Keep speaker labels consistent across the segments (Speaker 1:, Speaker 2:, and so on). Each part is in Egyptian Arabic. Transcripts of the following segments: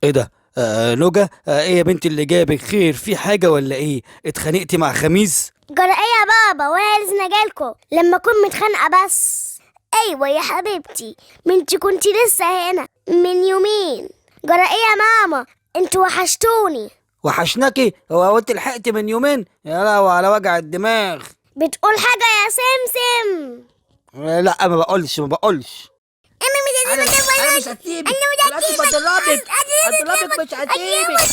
Speaker 1: ايه ده؟ نوجة، ايه يا بنتي اللي جابك؟ خير، في حاجة ولا ايه؟ اتخانقتي مع خميس؟
Speaker 2: جرى ايه يا بابا؟ وانا لازم اجيلكوا لما اكون متخانقه بس؟ ايوه يا حبيبتي، ما انت كنتي لسه هنا من يومين. جرى ايه يا ماما؟ انتوا وحشتوني.
Speaker 1: وحشناكي؟ هو انت لحقتي من يومين؟ يا لهوي على وجع الدماغ.
Speaker 2: بتقول حاجة يا سمسم؟
Speaker 1: لا ما بقولش، ما بقولش.
Speaker 2: انا مش
Speaker 1: انا مش هسيبك، انا بضربك، هضربك، مش هسيبك.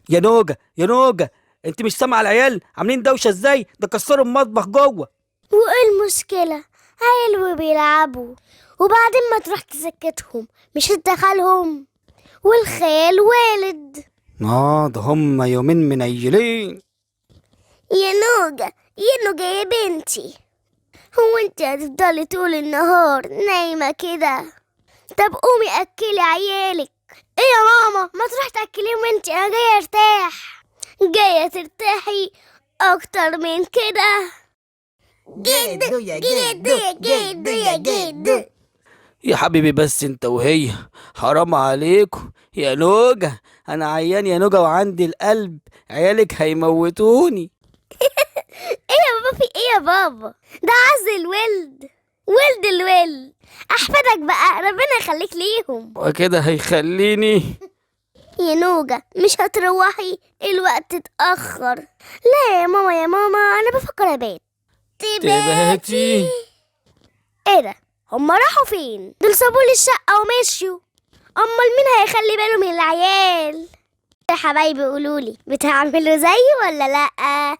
Speaker 1: يا نوجة يا نوجة، انت مش سامعة العيال عاملين دوشة ازاي؟ ده كسروا المطبخ جوه.
Speaker 2: وايه المشكلة؟ عيال بيلعبوا، وبعدين ما تروح تسكتهم، مش تدخلهم، والخيال والد.
Speaker 1: اه ده هما يومين منيلين.
Speaker 2: يا نوجة يا نوجة يا بنتي، هو انت هتفضلي طول النهار نايمة كده؟ طب قومي اكلي عيالك. ايه يا ماما، ما تروح تاكليهم انت، انا جاية ارتاح. جاية ترتاحي اكتر من كده؟
Speaker 3: جدو يا
Speaker 2: جدو يا جدو يا جدو.
Speaker 1: يا حبيبي بس انت وهي، حرام عليكم يا نوجة، انا عيان يا نوجة وعندي القلب، عيالك هيموتوني.
Speaker 2: ايه يا بابا، في ايه يا بابا؟ ده عز الولد، ولد الولد، احفادك بقى، ربنا يخليك ليهم.
Speaker 1: وكده هيخليني.
Speaker 2: يا نوجة مش هتروحي؟ الوقت اتأخر. لا يا ماما يا ماما، انا بفكر ابات.
Speaker 1: تباتي؟
Speaker 2: ايه ده؟ هما راحوا فين؟ دول سابوا لي الشقة ومشيوا. امال مين هيخلي باله من العيال؟ يا حبايبي قولولي، بتعملوا زيي ولا لأ؟